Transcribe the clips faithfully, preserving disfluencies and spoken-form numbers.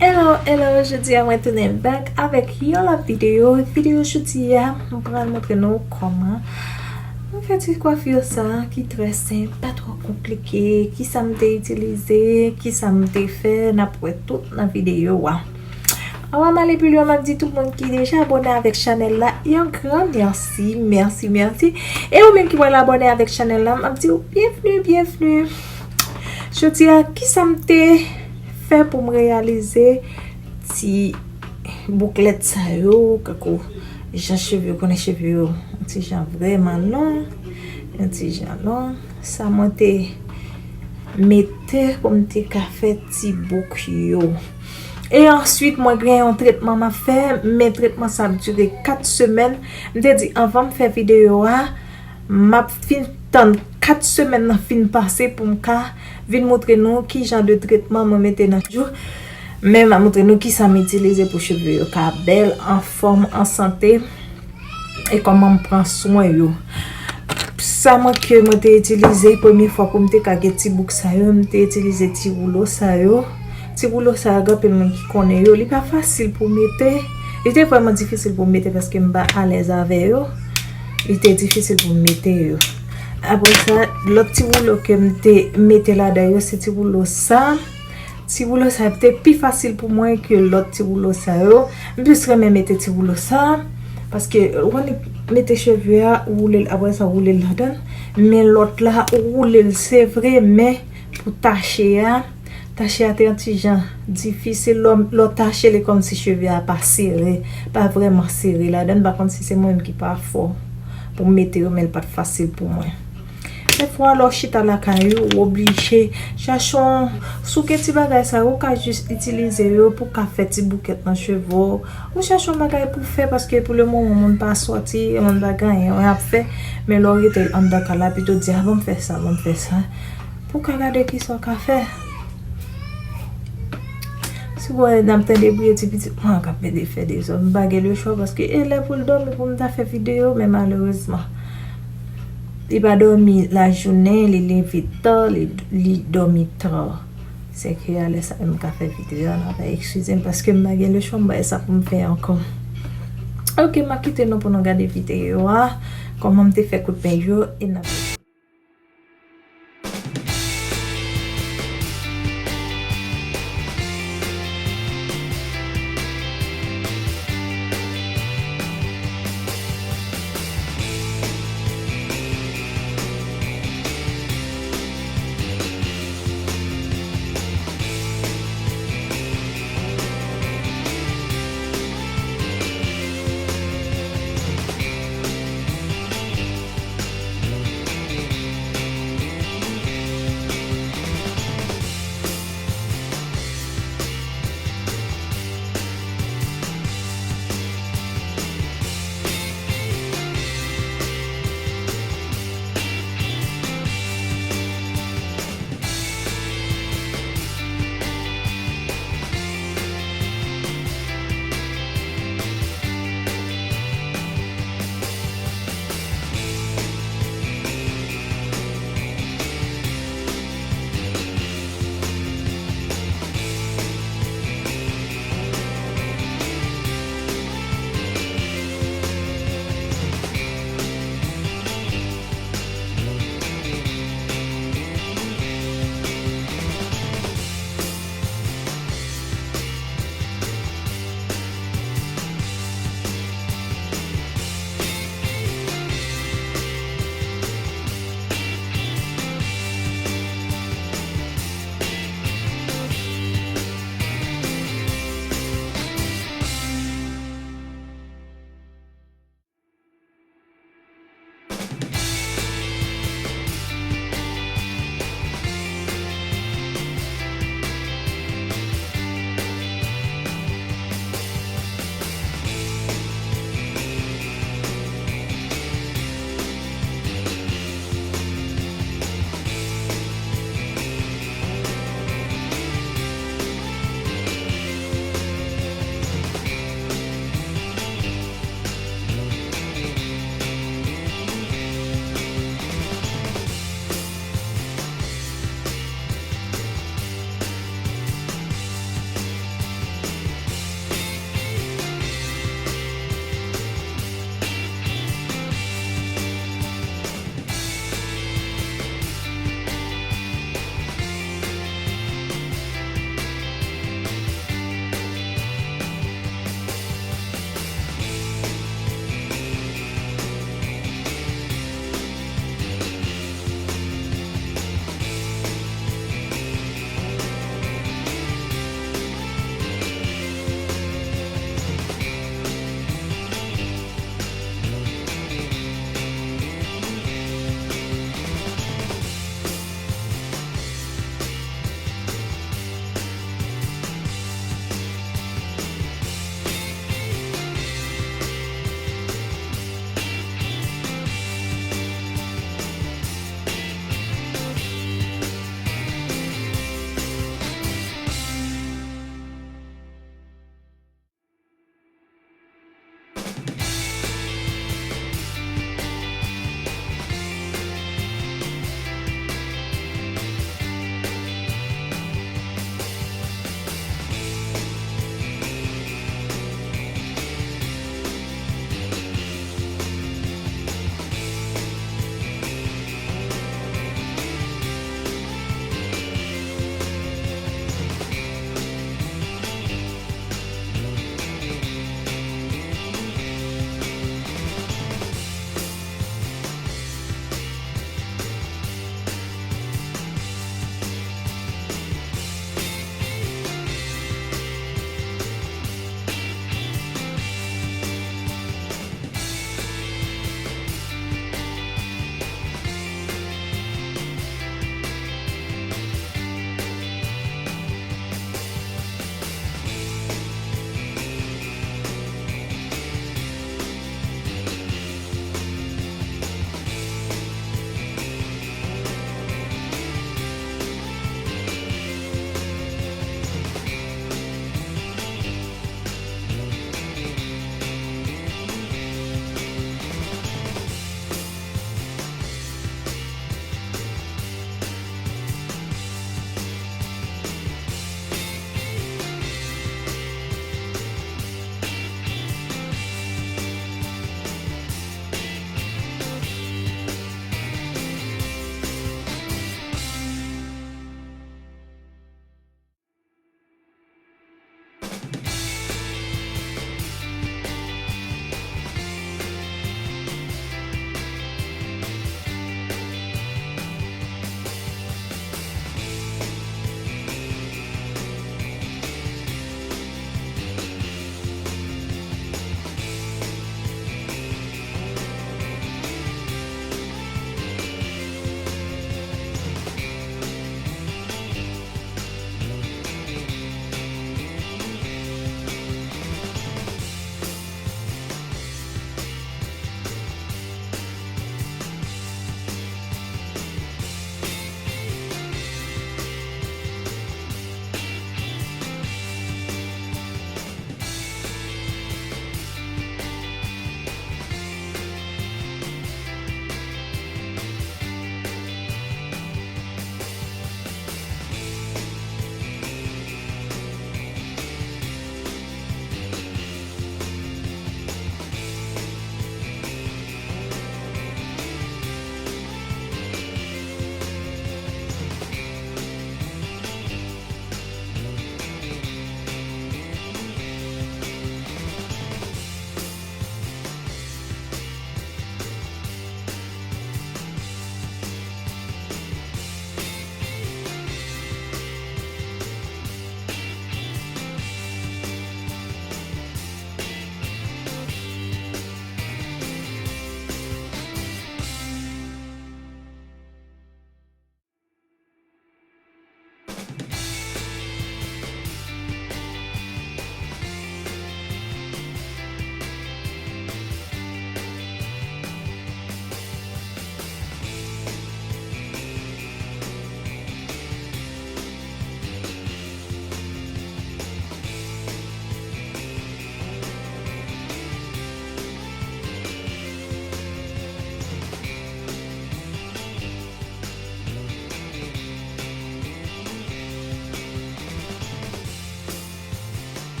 Hello, hello, jodi a mwen tounen back avèk yon lòt videyo. Videyo jodi a, mwen pral montre nou kòman mwen fè ti kwafi sa ki trè senp, pa twò konplike, kisa m te itilize, kisa m te fè, n ap wè tout nan videyo a. Anvan m ale pi lwen, m ap di tout moun ki deja abòne avèk chanèl la, yon gran mèsi, mèsi, mèsi. E ou menm ki pral abòne avèk chanèl la, m ap di w byenvni, byenvni. Jodi a, kisa m te fè pou m reyalize ti bouklèt sa yo, kankou jan cheve yo, konnen cheve yo, yon ti jan vrèman long, yon ti jan long. Sa mwen te mete pou m te ka fè ti bouk yo. E answit, mwen gen yon tretman m ap fè, men tretman sa ap dire kat semèn. M te di anvan m fè videyo a, m ap fin tann kat semèn nan fin pase pou m ka vin montre nou ki jan de tretman mwen mete nan jou. Men m ap montre nou kisa m itilize pou cheve yo ka bèl, anfòm, an sante, e kòman m pran swen yo. Sa mwen ke mwen te itilize premye fwa pou m te ka gen ti bouk sa yo, m te itilize ti woulo sa yo. Ti woulo sa yo, gen anpil moun ki konnen yo. Li pa fasil pou mete. Li te vrèman difisil pou m mete paske m pa alèz avè yo. Li te difisil pou m mete yo. Apre sa, lòt ti woulo ke m te mete ladan yo, se ti woulo sa. Ti woulo sa te pi fasil pou mwen ke lòt ti woulo sa yo. M plis renmen mete ti woulo sa, paske ou konn mete cheve a, ou woule l, apre sa ou woule l ladan l. Men lòt la, ou woule l, se vre, men pou tache a, tache a te yon ti jan difisil. Lè w, lè w tache li kòmsi cheve a pa sere, pa vrèman sere ladan l. M pa konn si se mwen menm ki pa fò pou m mete yo, men l pa t fasil pou mwen. Dèfwa, lè w chita lakay ou, ou oblije chache yon, si w gen ti bagay sa yo, ou ka jis itilize yo pou w ka fè ti boukèt nan cheve w. Ou chache yon bagay pou w fè, paske pou le moman, moun pa sòti, moun pa gen anyen ap fè. Men lè w rete anndan kay la, pito di, "A, ban m fè sa, ban m fè sa." Pou w ka gade kisa w ka fè. Si w wè n ap tande bri ti pitit mwen an k ap mete fè dezòd, m pa gen lechwa paske e lè pou l dòmi pou m ta fè videyo, men malerezman, li pa dòmi lajounen, li leve ta, li, li dòmi ta. Se ke a lè sa m ka fè videyo a, n ap eskize m paske m pa gen lechwa, m pa gen sa pou m fè ankò. Oke, m ap kite nou pou nou gade videyo a, kòman m te fè kout peny yo, e n ap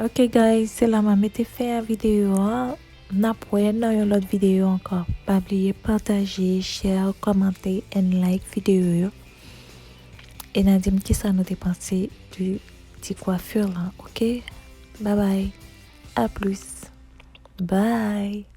Ok guys, se la m a mete fen a videyo a. N ap wè nan yon lòt videyo ankò. Pa bliye pataje, share, kòmante and like videyo yo. E n a di m kisa nou te panse de ti kwafir lan, ok? Bye bye. A plus. Bye.